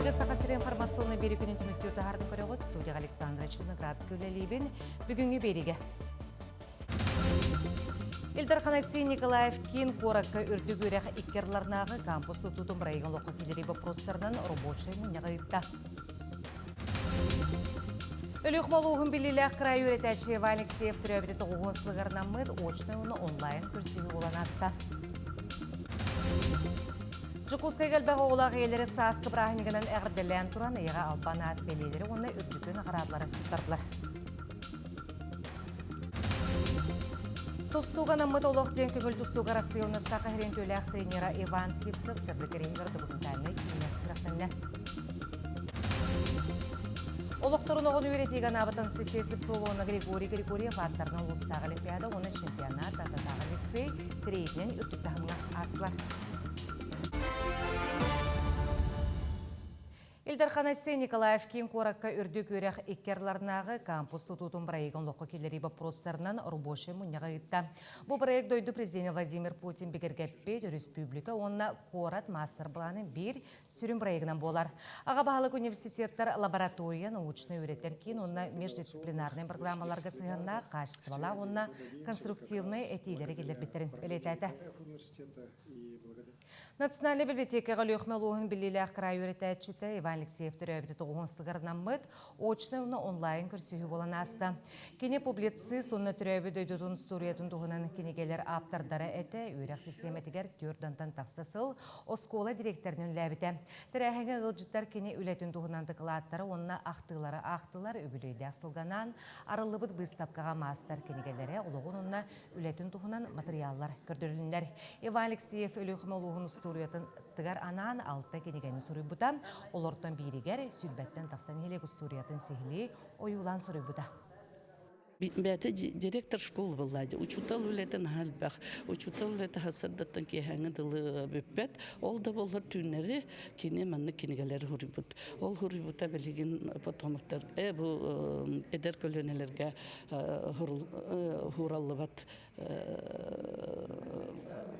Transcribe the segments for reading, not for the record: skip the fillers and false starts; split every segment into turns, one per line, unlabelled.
Эфиргэ Саха сирин информационнай биэри күнүн түмүктүүр таһаардын көрөҕүт. Студияҕа Александра Черноградская үлэлиибин. Бүгүҥҥү биэригэ. Ил Дархан Айсен Николаев киин куоракка үрдүк үөрэх икки ардыларынааҕы кампус тутуутун бырайыгын олоххо киллэрии боппуруостарынан рабочай мунньаҕы ыытта. Өлүөхүмэ улууһун биллиилээх кыраайы үөрэтээччи Иван Алексеев төрөөбүтэ тоҕуһун сылыгарынаммыт очнай уонна онлайн көрсүһүү буолан ааста. Дьокуускайга элбэх оҕолоох ийэлэри сааскы бырааһынньыгынан эҕэрдэлээн туран, ийэҕэ албан аат бэлиэлэри уонна үрдүкү наҕараадалары туттардылар. Тустууга анаммыт олох диэн көҥүл тустууга Арассыыйа уонна Саха сирин үтүөлээх тренера Иван Сивцев сырдык эрэйигэр документальнай киинэ сүрэхтэннэ. Олохторун оҕону үөрэтиигэ анаабыт Анастасия Слепцова уонна Григорий Григорьев ааттарынан улуустааҕы олимпиада уонна чемпионат Тататааҕы лицей трейдинэн үрдүк таһымҥа аастылар. Ил Дархан Айсен Николаев киин куоракка үрдүк үөрэх икки ардыларынааҕы кампус тутуутун бырайыагын олоххо киллэрии боппуруостарынан рабочай мунньаҕы ыытта. Бу проект дойду президенэ Владимир Путин бигэргэппит өрөспүүбүлүкэ уонна куорат маастар-былаанын биир сүрүн бырайыагынан буолар. Аҕа баһылык университеттар лаборатория, научнай үөрэтэр киин уонна междисциплинарнай программаларга сыһыаннаах хаачыстыбалаах уонна конструктивнай этиилэри киллэрбиттэрин бэлиэтээтэ. Национальнай библиотекаҕа Өлүөхүмэ улууһун биллиилээх кыраай үөрэтээччитэ Иван Алексеев төрөөбүтэ тоҕуһун сылыгарынаммыт очнай уонна онлайн көрсүһүү буолан ааста. Кини публицист уонна төрөөбүт дойдутун устуоруйатын туһунан кинигэлэр ааптардара этэ, үөрэх систиэмэтигэр түөрт тахса сыл оскуола дириэктэринэн үлэлээбитэ. Тэрээһиҥҥэ ыалдьыттар кини үлэтин туһунан дакылааттары уонна ахтыылары аахтылар, үбүлүөйдээх сылганаан арыллыбыт быыстапкаҕа маастар кинигэлэрэ олоҕун уонна үлэтин туһунан матырыйааллар көрдөрүлүннэр. Иван Алексеев Өлүөхүмэ улууһун устуоруйатын тыгар анаан алта кинигэни суруйбута. Олортон бииригэр сүүрбэттэн тахса нэһилиэк устуоруйатын сиһилии ойуулаан суруйбута.
Бэйэтэ директор школы была, учуутал үлэтэ наһаа элбэх. Учуутал үлэтэ сарсыардаттан киэһээҥҥи дылы бүппэт. Ол да буоллар түүннэри кини маннык кинигэлэри суруйбут. Ол суруйбута билигин потомоктар бу эдэр көлүөнэлэргэ хуураллыбат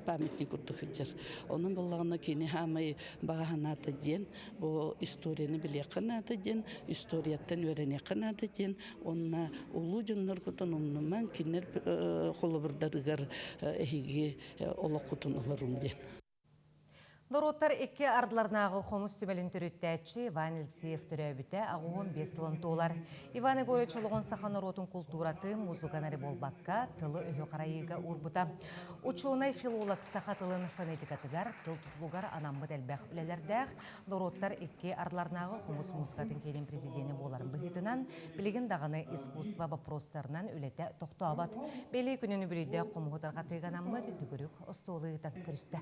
памятник курдук сылдьар. Онон буоллаҕына кини хаамай баҕа санаата диэн бу историяны билиэххэ наада диэн, историяттан үөрэниэххэ наада диэн уонна улуу дьонноргутун умнумаҥ, кинилэр холобурдарыгар эһиги олоххутун олоруҥ диэн.
Норуоттар икки ардыларынааҕы хомус түмэлин төрүттээччи Иван Алексеев төрөөбүтэ 85 сылын туолар. Иван Егорович олоҕун саха норуотун култууратын, музыканы эрэ буолбакка, тылы-өһү харайыыга уурбута. Учуонай-филолог саха тылын фонетикатыгар, тыл тутулугар анаммыт элбэх үлэлэрдээх, норуоттар икки ардыларынааҕы хомус музыкатын киинин президенэ буоларын быһыытынан, билигин даҕаны искусство боппуруостарынан үлэтэ тохтообот. Бэлиэ күнүн үбүлүйдээх хомуһу тарҕатыыга анаммыт төгүрүк остуолу ыытан көрүстэ.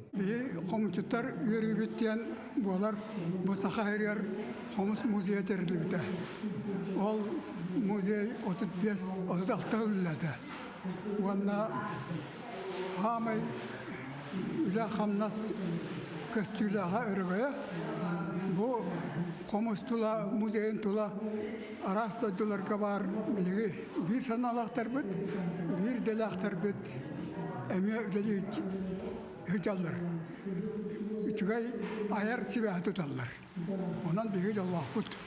Биһи хомусчуттар үөрүүбүт диэн буолар бу Саха сиригэр хомус музейа тэриллибитэ. Ол музей 35-36 үлэлээтэ. Уонна хаамай үлэ-хамнас көстүүлээҕэ өрөгөйө бу хомус тула музейын тула араас дойдуларга баар биһиги биир санаалаахтарбыт, биир идэлээхтэрбит эмиэ үлэлии сылдьаллар. Үчүгэй айар сибээһи туталлар. Онон биһиги дьоллоохпут.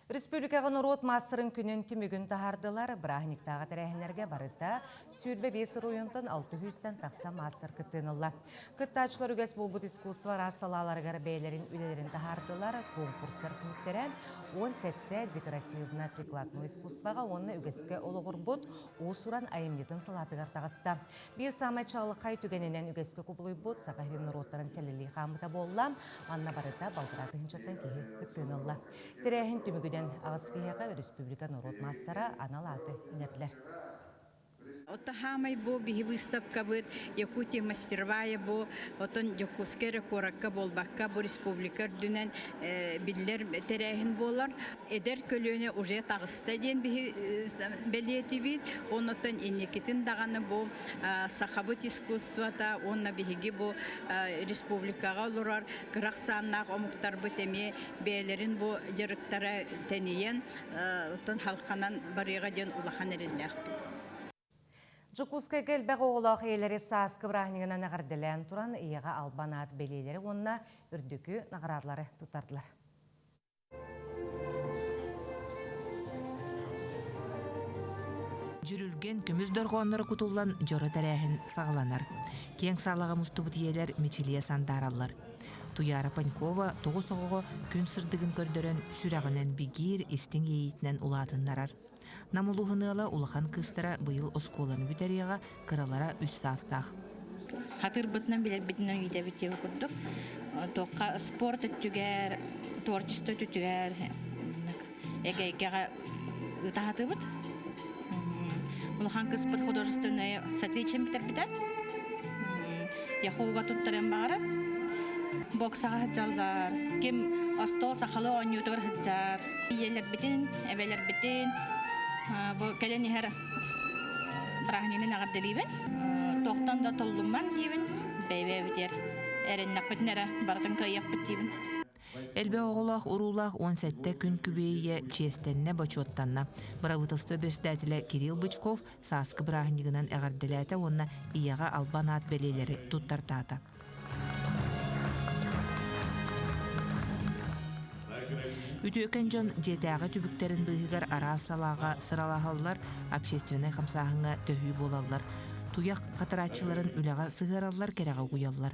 Республикаҕа норуот маастарын күнүн түмүгүн таһаардылар. Бырааһынньыктааҕы тэрээһиннэргэ барыта 25 оройуонтан 600-тэн тахса маастар кыттыыны ылла. Кыттааччылар үгэс буолбут искусство араас салааларыгар бэйэлэрин үлэлэрин таһаардылар. Конкурстар түмүктэрэ 17 декоративно-прикладной искусствоҕа уонна үгэскэ олоҕурбут уус-уран айымньытын салаатыгар таҕыста. Биир саамай чаҕылхай түгэнинэн үгэскэ кубулуйбут Саха сирин норуоттарын сэлэлии хааммыта буолла. Манна барыта балтараа тыһыынчаттан киһи кыттыыны ылла. Тэрээһин түмүгүнэн аҕыс киһиэхэ өрөспүүбүлүкэ норуот маастара анал ааты иҥэрдилэр.
Отто хаамай бу биһи выставкабыт Якутия мастеровая бу отон Дьокуускай эрэ куоракка буолбакка бу республика үрдүнэн биллэр тэрээһин буолар. Эдэр көлүөнэ уже таҕыста диэн биһи бэлиэтибит. Оннуттан инникитин даҕаны бу сахабыт искусствота уонна биһиги бу республикаҕа олорор кыра ахсааннаах омуктарбыт эмиэ бэйэлэрин бу дьарыктара тэнийэн, оттон халханан барыаҕа диэн улахан эрэллээхпит.
Дьокуускайга элбэх оҕолоох ийэлэри сааскы бырааһынньыгынан эҕэрдэлээн туран, ийэҕэ албан аат бэлиэлэри уонна үрдүкү наҕараадалары туттардылар.
Дьүрүлгэн көмүс дорҕоонноро кутуллан дьоро тэрээһин саҕаланар. Киэҥ саалаҕа мустубут ийэлэр мичилийэ сандаараллар. Туйаара Панькова тоҕус оҕоҕо күн сырдыгын көрдөрөн сүрэҕинэн бигиир, истиҥ иэйиитинэн улаатыннарар. Нам улууһун ыала улахан кыыстара быйыл оскуоланы бүтэриэҕэ, кыралара үс саастаах.
Хатырбытынан билэрбитинэн иитэбит диэбит курдук. Туохха спорт өттүгэр, творчество өттүгэр эгэйгэҕэ ытаһатыбыт. Улахан кыыспыт художественное с отличием бүтэрбитэ. Яхуга туттарыан баҕарар. Боксаҕа сылдьаллар. Ким остуол сахалыы оонньуутугар сылдьар. Ийэлэрбитин, эбэлэрбитин бу кэлэн иһэр бырааһынньыгынан эҕэрдэлиибин. Туохтан да толлумман диибин, бэйбэбитигэр эрэннэхпитин эрэ барытын кыайыахпыт диибин.
Элбэх оҕолоох уруулаах 17 күн күбүөйэ чиэстэннэ, бочуоттанна. Бырабыыталыстыба председателэ Кирилл Бычков сааскы бырааһынньыгынан эҕэрдэлээтэ уонна ийэҕэ албан аат бэлиэлэри туттартаата. Үтүөкэн дьон дьиэтээҕи түбүктэрин быыһыгар араас салааҕа сыралаһаллар, общественнай хамсааһыҥҥа төһүү буолаллар, туйах хатарааччыларын үлэҕэ сыһыараллар, кэрэҕэ угуйаллар.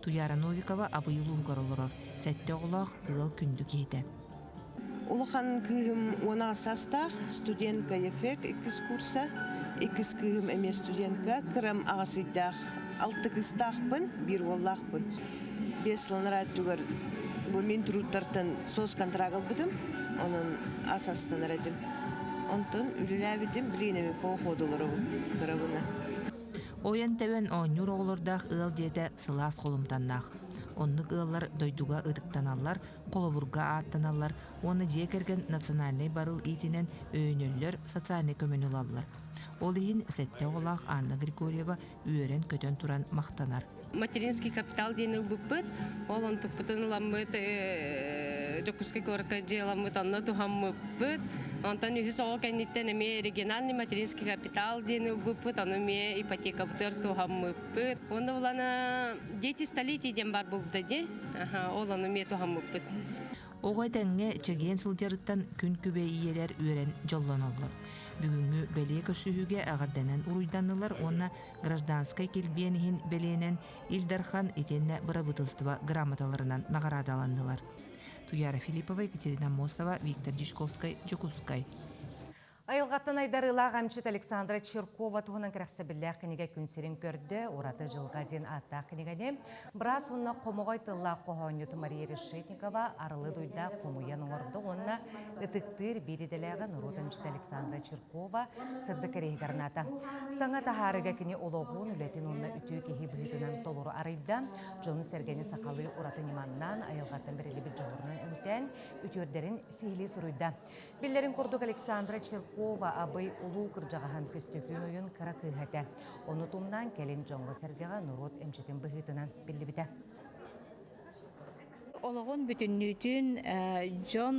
Туйаара Новикова Абый улууһугар олорор, сэттэ оҕолоох ыал күндү киһитэ.
Улахан кыыһым уон саастаах, студентка ЕФЭК иккис курса, иккис кыыһым эмиэ студентка, кырам аҕыс ыйдаах, алта кыыстаахпын, биир уоллаахпын. Биэс сыл анараа өттүгэр бу мин труттартан соцконтракт ылбытым, онон ас астанар этим. Онтон үлэлээбитим, билигин эми по уходу олоробун, кырабына.
Ойон-тэбэн оонньуур оҕолордоох ыал дьиэтэ сылаас холумтаннаах. Оннук ыаллар дойдуга ытыктаналлар, холобурга ааттаналлар уонна дьиэ кэргэн национальнай барыл иитинэн өйөнөллөр, социальнай көмөнү ылаллар. Ол иһин сэттэ оҕолоох Анна Григорьева үөрэн-көтөн туран махтанар.
Материнский капитал диэн ылбыппыт. Ол онтукпутун ыламмыт Дьокуускай куоракка дьыаламмыт онно туһаммыппыт. Онтон үһүс оҕо кэнниттэн эмиэ региональный материнский капитал диэн ылбыппыт, ону эмиэ ипотекабытыгар туһаммыппыт. Уонна булана дети столетий диэн бар буолбута дии. Аха, ол ону эмиэ туһаммыппыт.
Оҕо этэҥҥэ чэгиэн сылдьарыттан күн күбэй ийэлэр үөрэн дьоллоноллор. Бүгүҥҥү бэлиэ көрсүһүүгэ эҕэрдэнэн уруйданнылар уонна гражданскай килбиэн иһин бэлиэнэн Ил Дархан итиэннэ бырабыыталыстыба грамоталарынан наҕараадаланнылар. Туяра Филиппова, Екатерина Аммосова, Виктор Дьячковскай, Дьокуускай.
Айылҕаттан айдарыылаах эмчит Александра Чиркова туһунан кэрэхсэбиллээх кинигэ күн сирин көрдө, ураты дьылҕа диэн ааттаах кинигэни быраас уонна хомоҕой тыллаах хоһоонньут Мария Решетникова арылы дуйдаах хомуйан оҥордо уонна ытыктыыр биир идэлээҕэ норуот эмчитэ Александра Чиркова сырдык кэриэһигэр анаата. Саҥа таһаарыыга кини олоҕун, үлэтин уонна үтүө киһи быһыытынан толору арыйда, дьону-сэргэни сахалыы ураты ньыманнаан, айылҕаттан бэриллибит дьоҕурунан эмтээн, үтүөрдэрин сиһилии суруйда. Биллэрин курдук Александра Чиркова Абый улуу кырдьаҕаһын Көстөкүүн ойун кыра кыыһа этэ. Ону тумнаан кэлин дьоҥҥо-сэргэҕэ норуот эмчитин быһыытынан биллибитэ.
Олоҕун бүтүннүүтүн дьон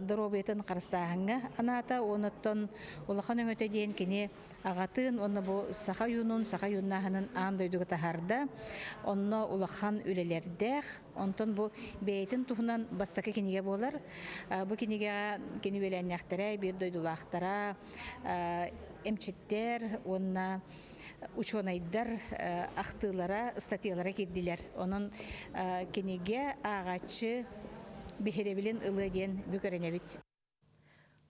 доруобуйатын харыстааһыҥҥа анаата. Онуттан улахан өҥөтө диэн кини аҕатын уонна бу саха ойуунун, саха ойууннааһынын аан дойдуга таһаарда. Онно улахан үлэлэрдээх. Онтон бу бэйэтин туһунан бастакы кинигэ буолар. Бу кинигэҕэ кини үөлээннээхтэрэ, биир дойдулаахтара, эмчиттэр уонна учуонайдар ахтыылара, ыстатыйалара киирдилэр. Онон кинигэ ааҕааччы биһирэбилин ылыа диэн бүк эрэнэбит.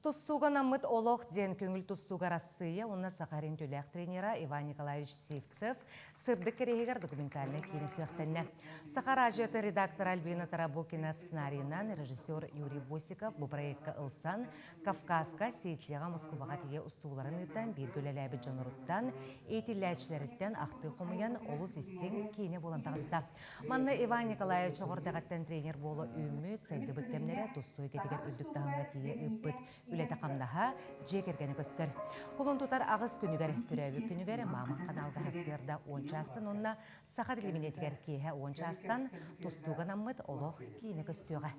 Тустууга наммыт олох диэн көҥүл тустууга Арассыыйа уонна Саха сирин түүлээх тренера Иван Николаевич Сивцев сырдык кэриэһигэр документальнай киинэ сүрэхтэннэ. Саха араадьыйатын редактора Альбина Тарабукина сценарийынан режиссер Юрий Босиков бу проекка ылсан Кавказка, Осетияҕа, Москубаҕа тиийэ устууларын ыытан бииргэ үлэлээбит дьоноруттан, иитиллээччилэриттэн ахтыы хомуйан олус истиҥ киинэ буолан таҕыста. Манна Иван Николаевич оҕордэҕиттэн тренер буола үүммүт, сайдыбыт кэмнэрэ тустуу эйгэтигэр үрдүк таһымҥа тиийэ ыыппыт үлэтэ-хамнаһа, дьиэ кэргэнэ көстөр. Кулун тутар аҕыс күнүгэр, төрөөбүт күнүгэр Мааман ханаалга сарсыарда уон чаастан уонна Саха телевидениетигэр киэһэ уон чаастан тустууга анаммыт олох киинэ көстүөҕэ.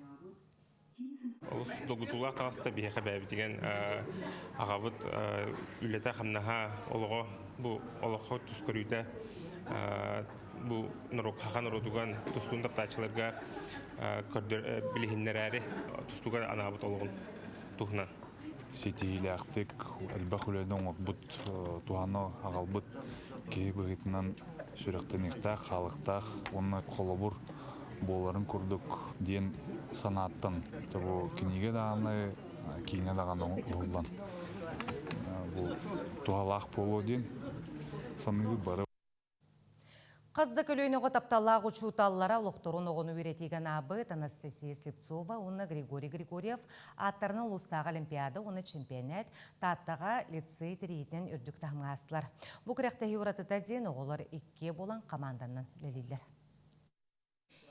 Олус долгутуулаах таҕыста биһиэхэ бэйэбитигэн аҕабыт үлэтэ-хамнаһа олоҕо Бу олоххо тус көрүүтэ бу норуок хаха норуотуган тустуун таптааччыларга көрдөр билиһиннэрээри тустууга анаабыт олоҕун туһунан.
Ситиһиилээхтик элбэх үлэни оҥорбут, туһаны аҕалбыт киһи быһыытынан сүрэхтэниэхтээх, хаалыктаах уонна холобур буоларын курдук диэн санааттан бу кинигэ даҕаны, киинэ даҕаны уһуллан бу туһалаах буолуо диэн саныыбыт бары.
Хас да көлүөнэ оҕо тапталлаах учууталлара олохторун оҕону үөрэтиигэ анаабыт Анастасия Слепцова уонна Григорий Григорьев ааттарынан улуустааҕы олимпиада уонна чемпионат Тааттаҕа лицей тэрийиитинэн үрдүк таһымҥа аастылар. Бу күрэхтэһии уратыта диэн оҕолор иккиэ буолан хамаанданан үлэлииллэр.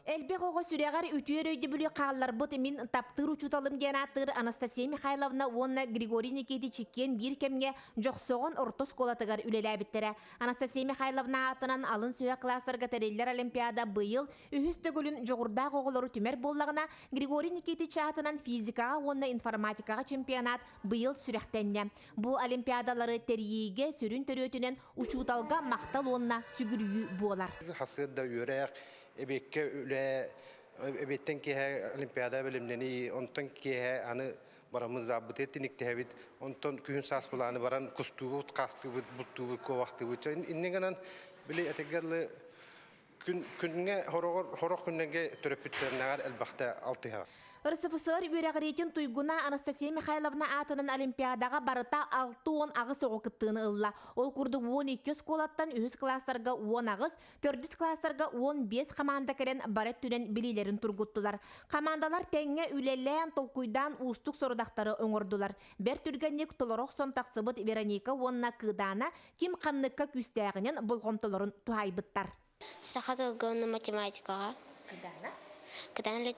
Элбэх оҕо сүрэҕэр үтүө өйдөбүлү хаалларбыт мин таптыыр учууталым диэн ааттыыр Анастасия Михайловна уонна Григорий Никитич иккиэн биир кэмҥэ Дьохсоҕон орто оскуолатыгар үлэлээбиттэрэ. Анастасия Михайловна аатынан алын сүһүөх кылаастарга тэриллэр олимпиада быйыл үһүс төгүлүн дьоҕурдаах оҕолору түмэр буоллаҕына, Григорий Никитич аатынан физикаҕа уонна информатикаҕа чемпионат быйыл сүрэхтэннэ. Бу олимпиадалары тэрийиигэ сүрүн төрүөтүнэн учууталга махтал уонна сүгүрүйүү буолар.
Хасыат да үөрэх, эбиэккэ үлэ, эбиэттэн киэһэ олимпиада бэлэмнэнии, онтон киэһэ аны бараммыт заабытыгар тиниктэһэбит, онтон күһүн саас былааны баран кустуубут, хаастыыбыт, бултуубут, куобахтыыбыт. Иннин гынан били этигэр күн күҥҥэ хороҕор хорох күннэргэ төрөппүттэринээҕэр элбэхтэ алтыһар.
РСФСР үөрэҕириитин туйгуна Анастасия Михайловна аатынан Олимпиадаҕа барыта 68 оҕо кыттыыны ылла. Ол курдук 12 оскуолаттан үһүс кылаастарга 18, төрдүс кылаастарга 15 хамаанда кэлэн бары өттүнэн билиилэрин тургуттулар. Хамаандалар тэҥҥэ үлэлээн, толкуйдаан уустук сорудахтары оҥордулар. Бэрт түргэнник толоро охсон тахсыбыт Вероника уонна Кыыдаана ким ханныкка күүстээҕинэн болҕомтолорун туһаайбыттар.
Саха тылга уонна математикаҕа.
Кыдаана?
Кыдаана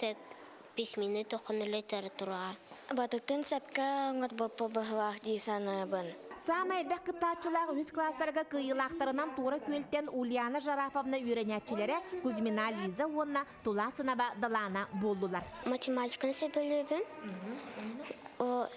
письменный тоххону литератураҕа. Батыктын сөпкө оҥорбуппу быһылаах дии саныыбын.
Саамай элбэх кыттааччылаах үһүс класстарга кыайыылаахтарынан Туора Күөлтэн Ульяна Жарафовна үөрэнээччилэрэ Кузьмина Лиза уонна Туласынова Далаана буоллулар.
Математиканы сөбүлүүбүн.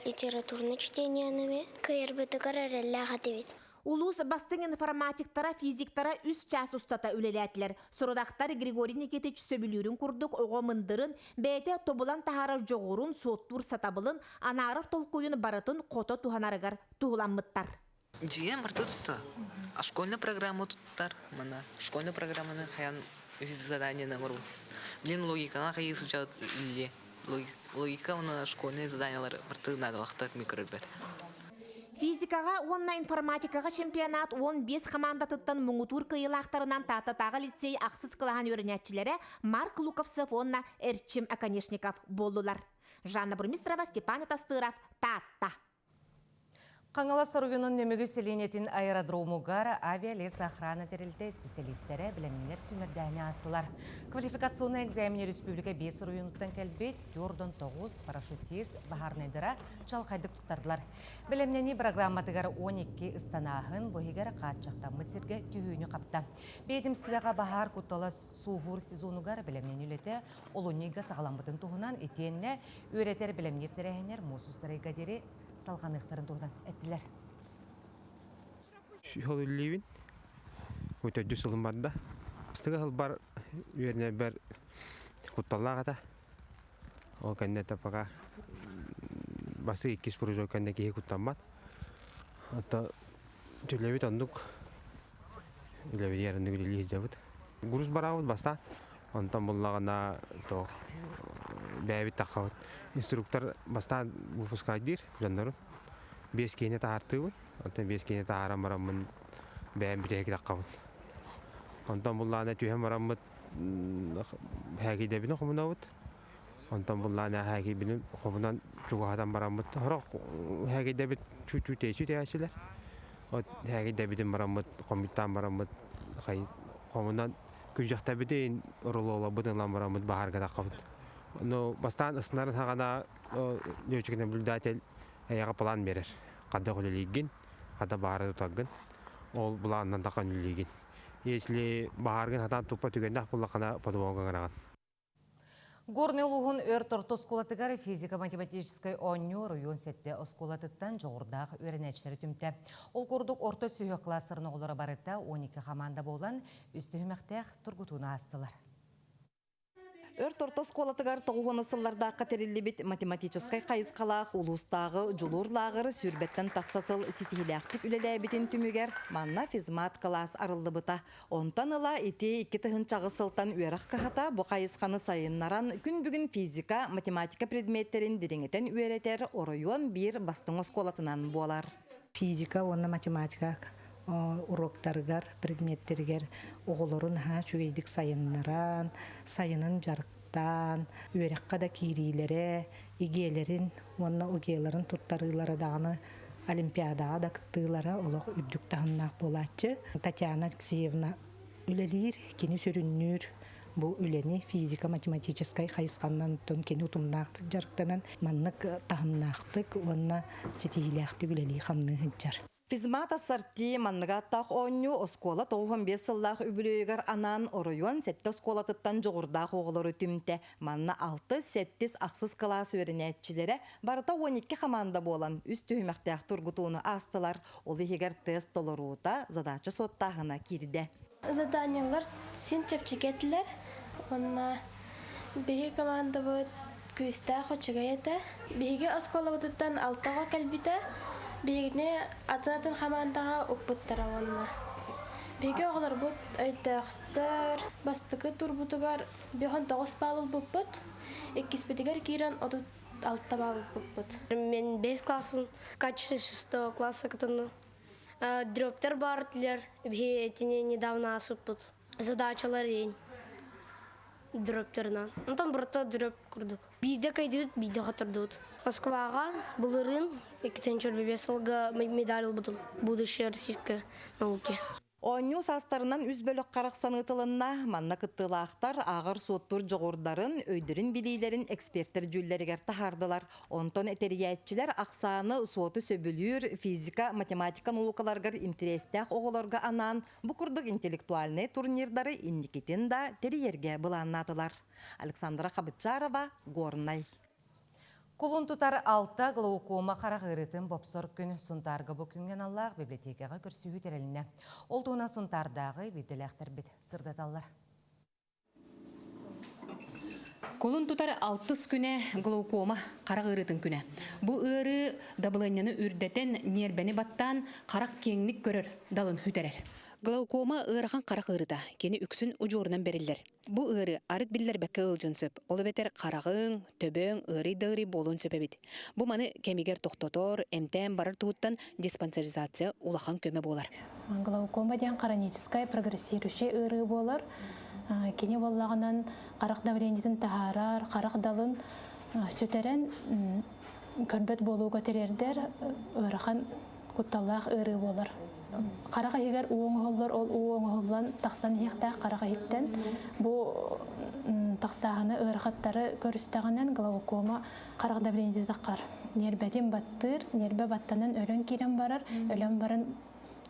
Литературное чтениены кыайарбытыгар эрэллээх этибит.
Улуус бастыҥ информатиктара, физиктара үс чаас устата үлэлээтилэр. Сорудахтар Григорий Никитич сөбүлүүрүн курдук оҕо мындырын, бэйэтэ тобулан таһаарар дьоҕурун, суоттуур сатабылын, анаарар толкуйун барытын хото туһанарыгар туһуламмыттар.
Дьиэ марта тутта. А школьная программа туттар. Мана школьная программаны хаян үһүс заданиены оҥорбут. Блин, логиканы хайыы сылдьа үлле. Логика уонна школьные заданиялар барты наадалахтар микробер.
Физикаҕа уонна информатикаҕа чемпионат 15 хамаандатыттан муҥутуур кыайыылаахтарынан Тааттатааҕы лицей ахсыс кылааһын үөрэнээччилэрэ Марк Луковцев уонна Эрчим Оконешников буоллулар. Жанна Бурмистрова, Степан Атастыров, Таатта.
Хаҥалас оройуонун Нөмүгү сэлиэнньэтин аэродромугар авиалесоохрана тэрилтэ исписэлиистэрэ бэлэмнэнэр сүүмэрдээһини аастылар. Квалификационнай экзамени республика биэс оройуонуттан кэлбит 49 парашютист баһаарынайдара чалхайдык туттардылар. Бэлэмнэнии программатыгар 12 ыстанааһын бу иһигэр хааччахтаммыт сиргэ түһүүнү хапта. Биэдэмстибэҕэ баһаар куттала суоһуур сезонугар бэлэмнэнии үлэтэ олунньуга саҕаламмытын туһунан итиэннэ үөрэтэр-бэлэмниир тэрээһиннэр муус устарыйга диэри салҕаныахтарын туһунан эттилэр.
Хол үллүүбүн. Төрдүс сылым барда. Бастакы сылбар үөрэнэрбэр кутталлаах этэ. Ол кэннэ пока бастакы иккис прыжок кэннэ киһи куттаммат. Ото түлэбит оннук үлэбитигэр оннук үлэлии сылдьабыт. Груз бараабыт бастаан. Онтон буллаҕына туох бэйэбит таххабыт. Инструктор бастаан выпускайдыыр дьоннорун. Биэс киһини таһаартыыбын. Онтон биэс киһини таһааран бараммын бэйэм бүтэһик таххабын. Онтон буллаҕына түһэн бараммыт һээкийдэбини хомунабыт. Онтон буллаҕына һээкийбини хомунан чугаһатан бараммыт сорох һээкийдэбит чуть-чуть тэйиччи түһээччилэр. От һээкийдэбитин бараммыт хомуйтаан бараммыт хомунан күрдьэхтэбитин рулолабытын ылан бараммыт баһаарга таххабыт. Но бастаан ыстынарын хаҕана летчик наблюдатель эйэҕэ план биэрэр. Хадда үлэлиигин, хадда баһаары тутаргын, ол былаанынан тахан үлэлиигин. Если баһааргын хатаан туппа түгэннэх буллаххына подвалга гынаҕын.
Горнай улууһун Өрт орто оскуолатыгар физико-математическай оонньуу оройуон сэттэ оскуолатыттан дьоҕурдаах үөрэнээччилэри түмтэ. Ол курдук орто сүһүөх кылаастарын оҕолоро барыта 12 хамаанда буолан, үс түһүмэхтээх тургутууну аастылар.
Өрт орто оскуолатыгар тоҕуһуона сыллардаахха тэриллибит математическай хайысхалаах улуустааҕы Дьулуур лааҕыр сүүрбэттэн тахса сыл ситиһилээхтик үлэлээбитин түмүгэр манна физмат кылаас арыллыбыта. Онтон ыла ити 2000 сылтан үөрэх кыһата бу хайысханы сайыннаран, күн бүгүн физика, математика предметтэрин дириҥэтэн үөрэтэр оройуон биир бастыҥ оскуолатынан буолар.
Физика уонна математика уроктарыгар, предметтэригэр оҕолору наһаа үчүгэйдик сайыннаран, сайынын дьарыктаан, үөрэххэ да киириилэрэ, игиэлэрин уонна угиэларын туттарыылара даҕаны Олимпиадаҕа да кыттыылара олох үрдүк таһымнаах буолааччы. Татьяна Алексеевна үлэлиир, кини сүрүннүүр бу үлэни физико-математическай хайысханнан кини утумнаахтык дьарыктанан маннык таһымнаахтык уонна ситиһиилээхтик үлэлии-хамныы сылдьар.
Физмат ассорти манныга аттаах оонньуу оскуола 95 сыллаах үбүлүөйүгэр анаан оройуон сэттэ оскуолатыттан дьоҕурдаах оҕолору түмтэ. Манна алтыс, сэттис, ахсыс кылаас үөрэнээччилэрэ барыта 12 хамаанда буолан үс түһүмэхтээх тургутууну аастылар. Ол иһигэр тест толоруута, задача суоттааһына киирдэ.
Заданиелар син чэпчэки этилэр. Уонна биһиги командабыт күүстээх үчүгэй этэ. Биһиги оскуолабытыттан алта оҕо кэлбитэ. Биһигини атын-атын хамаандаҕа укпуттара уонна. Биһиги оҕолорбут өйдөөхтөр. Бастакы турбутугар 59 балл ылбыппыт. Иккиспитигэр киирэн 36 балл ылбыппыт.
Мен 5 классын в качестве шестого класса кытынным. Дроптер бар этилер, биһи этини недавно асыппыт. Задачалар иин дроптерынан. Онтон барыта дроп курдук. Биирдэ кайдыбыт, биирдэ хотордубут. Москваҕа былырыын 2025 сылга медаль ылбытым. Будущее российской науки.
Оонньуу саастарынан үс бөлөх харахсан ыытылынна. Манна кыттыылаахтар ааҕар-суоттуур дьоҕурдарын, өйдөрүн билиилэрин экспертэр дьүүллэригэр таһаардылар. Онтон тэрийээччилэр ахсааны суоту сөбүлүүр физика, математика наукаларыгар интэриэстээх оҕолорго анаан бу курдук интеллектуальнай турнирдары инникитин да тэрийэргэ былааннаатылар. Александра Хабычарова, Горнай.
Кулун тутар алта глаукома харах ыарыытын бопсор күн Сунтаарга бу күҥҥэ аналлаах библиотекаҕа көрсүһүү тэрилиннэ. Ол туһунан Сунтаардааҕы биирдэлээхтэрбит сырдаталлар.
Кулун тутар алтыс күнэ глаукома харах ыарыытын күнэ. Бу ыарыы дабылыанньаны үрдэтэн, ньиэрбэни баттаан, харах киэҥник көрөр, далын сүтэрэр. Глаукома ыарахан харах ыарыыта. Кини үксүн удьуорунан бэриллэр. Бу ыарыы арыт биллэрбэккэ ыалдьыан сөп. Ол эбэтэр хараҕыҥ, төбөҥ ыарый да ыарый буолуон сөп эбит. Бу маны кэмигэр тохтотор, эмтээн барар туһуттан диспансеризация улахан көмө буолар.
Глаукома диэн хроническай прогрессирующай ыарыы буолар. Кини буоллаҕынан харах давлениетын таһаарар, харах далын сүтэрэн көрбөт буолууга тириэрдэр ыарахан кутталлаах ыарыы буолар. Харах иһигэр уу оҥоһуллар, ол уу оҥоһуллан тахсан иһиэхтээх харах иһиттэн. Бу тахсааһыны ыарахаттары көрүстэҕинэн глаукома харах давлениета таххар. Ньиэрбэтин баттыыр, ньиэрбэ баттанан өлөн киирэн барар, өлөн баран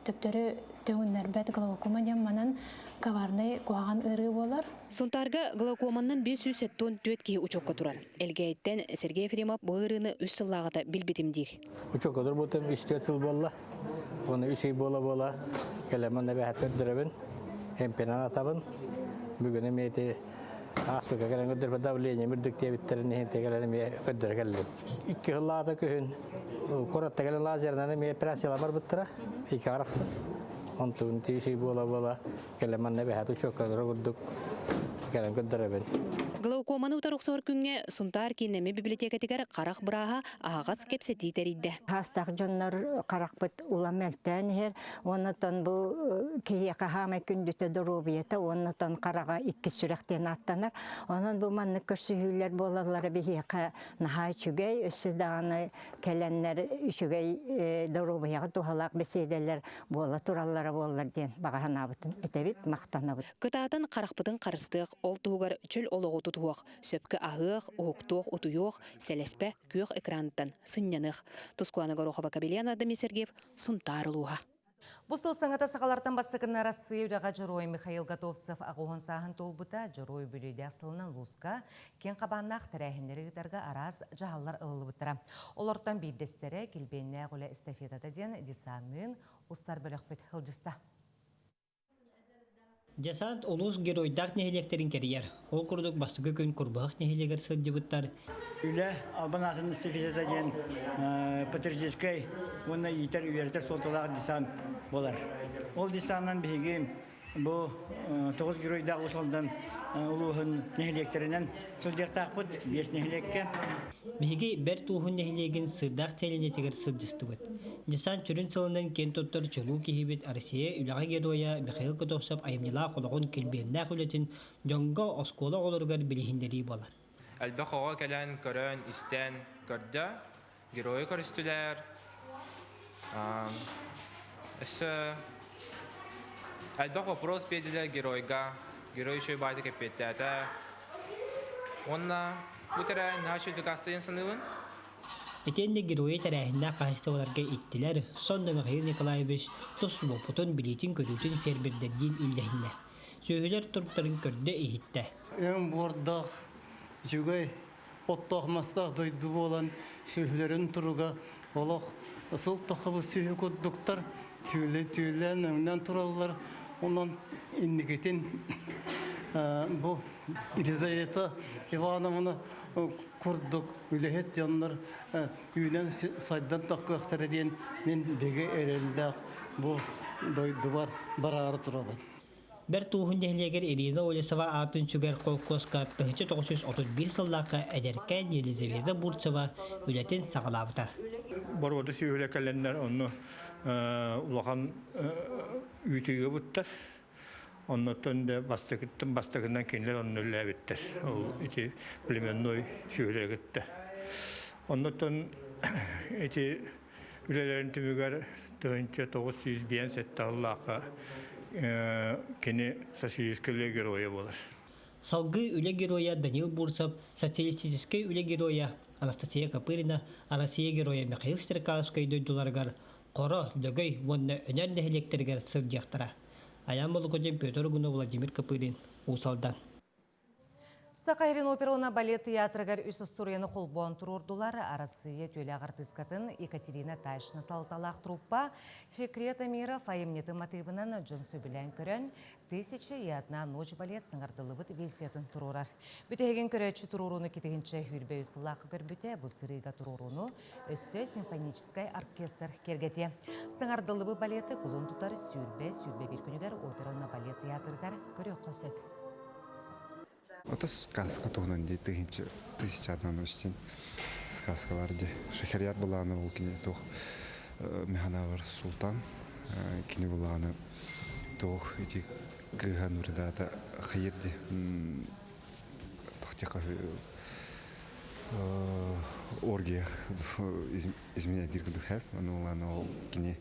төптөрү төҥүннэрбэт глаукома диэн манан коварнай куһаҕан ыарыы буолар.
Сунтаарга глаукоманнан 574 киһи учуокка турар. Элгээйиттэн Сергей Ефремов бу ыарыыны үс сыллааҕыта билбитим диир.
Учуокка турбутум үс-түөрт сыл буолла. Уонна үс ый буола-буола кэлэммин эбэһээт көрдөрөбүн, эмпинэн атабын. Бүгүн эмиэ ити ааспыкка кэлэн көрдөрбө давлением үрдүк диэбиттэрин иһин кэлэн эмиэ көрдөрө кэллим. Икки сыллаата күһүн куоратта кэлэн лазерынан эмиэ операциялаан барбыттара. Икки харахпын. Онтун үс ый буола-буола кэлэн манна эбэһээт учуоккалара курдук кэлэн көрдөрөбүн.
Глаукоманы утары охсор күҥҥэ Сунтаар кииннэммит библиотекатыгар харах бырааһа аһаҕас кэпсэтии тэрийдэ.
Хаастаах дьоннор харахпыт улам мөлтөөн иһэр. Уоннатан бу киһиэхэ хаамай күндүтэ доруобуйата уоннатан хараҕа иккис сүрэх диэн ааттанар. Онон бу маннык көрсүһүүлэр буолаллара биһиэхэ наһаа үчүгэй, өссө даҕаны кэлэннэр үчүгэй доруобуйаҕа туһалаах бэсиэдэлэр буола тураллара буоллар диэн баҕа санаабытын этэбит, махтанабыт.
Кытаатан харахпытын харыстыах, ол туһугар чөл олоҕу тутуһуох, сөпкө аһыах, уһуктуох, утуйуох, сэлэспэ күөх экраныттан сынньаныах. Тускуана Горохова, Кабельян Адамий Сергеев, Сунтаар улууһа.
Бу сыл саҥата сахалартан бастакынна Арассыыйа үлэҕэ Дьоруой Михаил Готовцев аҕуһун сааһын туолбута Дьоруой бүлүүдээх сылынан улууска киэҥ хабааннаах тэрээһиннэри ыытарга араас дьаһаллар ылыллыбыттара. Олортон биирдэстэрэ Килбиэннээх үлэ эстафетата диэн десанныын устар бөлөхпүт сылдьыста.
Десант улуус геройдаах нэһилиэктэрин кэрийэр. Ол курдук бастакы күн Курбаһах нэһилиэгэр сылдьыбыттар.
Үлэ албан аатын эстафетата диэн патриотическай уонна иитэр-үөрэтэр суолталаах десант буолар. Ол десанынан биһиги бу тоҕус геройдаах Уус Алдан улууһун нэһилиэктэринэн сылдьыахтаахпыт, биэс нэһилиэккэ.
Биһиги Бэрт Ууһун нэһилиэгин Сыырдаах сэлиэнньэтигэр сылдьыстыбыт. Десант сүрүн сылынан киэн туттар чулуу киһибит Россия үлэҕэ геройа Михаил Готовцев айымньылаах олоҕун килбиэннээх үлэтин дьоҥҥо, оскуола оҕолоругар билиһиннэрии буолар.
Элбэх оҕо кэлэн, көрөн, истэн көрдө, геройу көрүстүлэр. Өссө элбэх вопрос биэрдилэр геройга. Герой үчүгэй баайдык эппиэттээтэ. Уонна бу тэрээһин наһаа үчүгэй дакаастыйан саныыбын.
Итиэннэ геройу тэрээһиннээх хаһаайыстыбаларга иттилэр, сонно Михаил Николаевич тус уопутун, билиитин-көрүүтүн фермердэрдиин үллэһиннэ. Сүөһүлэр туруктарын көрдө-иһиттэ.
Өҥ буордаах, үчүгэй оттоох-мастаах дойду буолан сүөһүлэрин туруга олох сыл тахабыт сүөһү курдуктар түүлэн өҥнөн тураллар. Онон инникитин бу Елизавета Ивановна курдук үлэһит дьоннор үүнэн сайдан таххыахтара диэн мин бигэ эрэллээх бу дойдубар бараары турабын.
Бэрт Ууһун нэһилиэгэр Ирина Олесова аатын сүгэр холкуоска 1931 сыллаахха эдэркээн Елизавета Бурцева үлэтин саҕалаабыта.
Боруода сүөһүлэ кэлэннэр онно улахан үүтү ыабыттар. Оннуттан да бастакыттан бастакынан кинилэр онно үлэлээбиттэр. Ол ити племенной сүөһүлэри кытта. Оннуттан ити үлэлэрин түмүгэр 1957 сыллаахха кини социалистическай үлэ геройа буолар.
Салгыы үлэ геройа Данил Бурцев, социалистическай үлэ геройа Анастасия Копырина, Россия геройа Михаил Стрекаловскай дойдуларыгар Хоро, Лөгөй уонна Өнөр нэһилиэктэригэр сылдьыахтара. Айаан Молокодин, Петр Угунов, Владимир Копырин, Уус Алдан.
Саха Сирин опера уонна балет театрыгар үс остуоруйаны холбоон туруордулар. Арассыыйа түөлээх артыыскатын Екатерина Тайшина салталаах труппа Фикрет Амиров айымньытын матыыбынан дьон сөбүлээн көрөн «Тысяча и одна ночь» балет саҥардыллыбыт версиятын туруорар. Бүтэһигин көрөөччү туруорууну китиһинчэ сүүрбэ үс сыллаахха көрбүтэ, бу сырыыга туруорууну өссө симфоническай оркестр киэргэтиэ. Саҥардыллыбыт балеты кулун тутар 120-121 күнүгэр опера уонна балет театрыгар көрүөххэ сөп.
Ото сказка туһунан дии тыһыынча тысяча одна ночь диэн сказка бар дии. Шахерьяр былааны ол кини туох Механавар Султан кини былааны туох ити кыыһа Нуридаата хайыр ди тохтиха оргия изменять дир курдук һэр ону ылан ол кини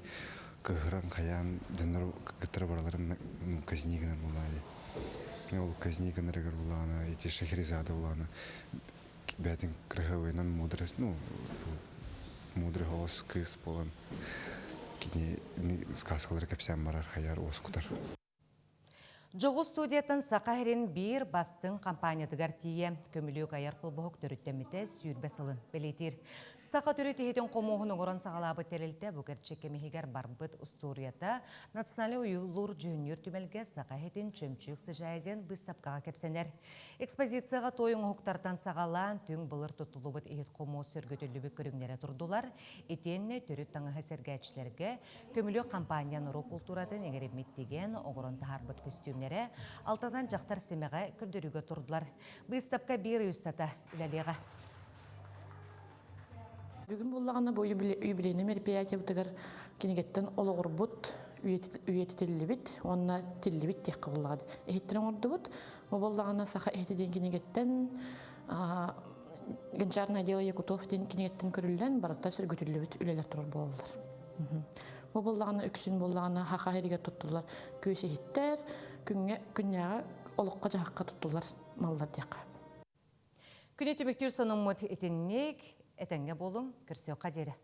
кыһыран хайаан дьоннор кыттара бараларын казни гынан булаа ди ол казни гынарыгар булаана ити Шахерезада булаана бээтин кыраһыабайынан мудрость ну мудрый оҕус кыыс буолан кини сказкалары кэпсээн барар хайар уоскутар.
Дьоҕус студияттан Саха сирин биир бастыҥ компаниятыгар тиийэ көмүлүөк айар холбоһук төрүттэммитэ 20 сылын бэлиэтиир. Саха төрүт иһитин хомуоһун оҥорон саҕалаабыт тэрилтэ бу кэрчик кэмиһигэр барбыт устуоруйата национальнай уйулуур дьүһүннүүр түмэлгэ Саха иһитин чөмчүүк сыдьаайа диэн быыстапкаҕа кэпсэнэр. Экспозицияҕа той оҥоһуктартан саҕалаан түҥ былыр туттуллубут иһит-хомуос сөргүтүллүбүт көрүҥнэрэ турдулар. Итиэннэ төрүт таҥаһы сэргээччилэргэ Көмүлүөк компания норуот култууратын иҥэриммит тигэн, оҥорон таһаарбыт көстүүмнэрэ алтатан дьахтар симэҕэ көрдөрүүгэ турдулар. Быыстапка биир ый устата үлэлиэҕэ.
Бүгүн буоллаҕына бу юбилейный мероприятиебытыгар кинигэттэн олоҕурбут, үйэтитиллибит уонна тиллибит диэххэ буоллаҕа. Иһиттэн оҥордубут. Бу буоллаҕына саха иһити диэн кинигэттэн Гончарное дело Якутов диэн кинигэттэн көрүллэн барыта сөргүтүллүбүт үлэлэр турар буолаллар. Бу буоллаҕына үксүн буоллаҕына хаха иһигэр туттуллар күөс иһиттэр, күҥҥэ күннээҕи олоххо-дьаһахха туттуллар маллар диэххэ.
Күнү түмүктүүр сонуммут итинник этэҥҥэ буолуҥ, көрсүөххэ диэри.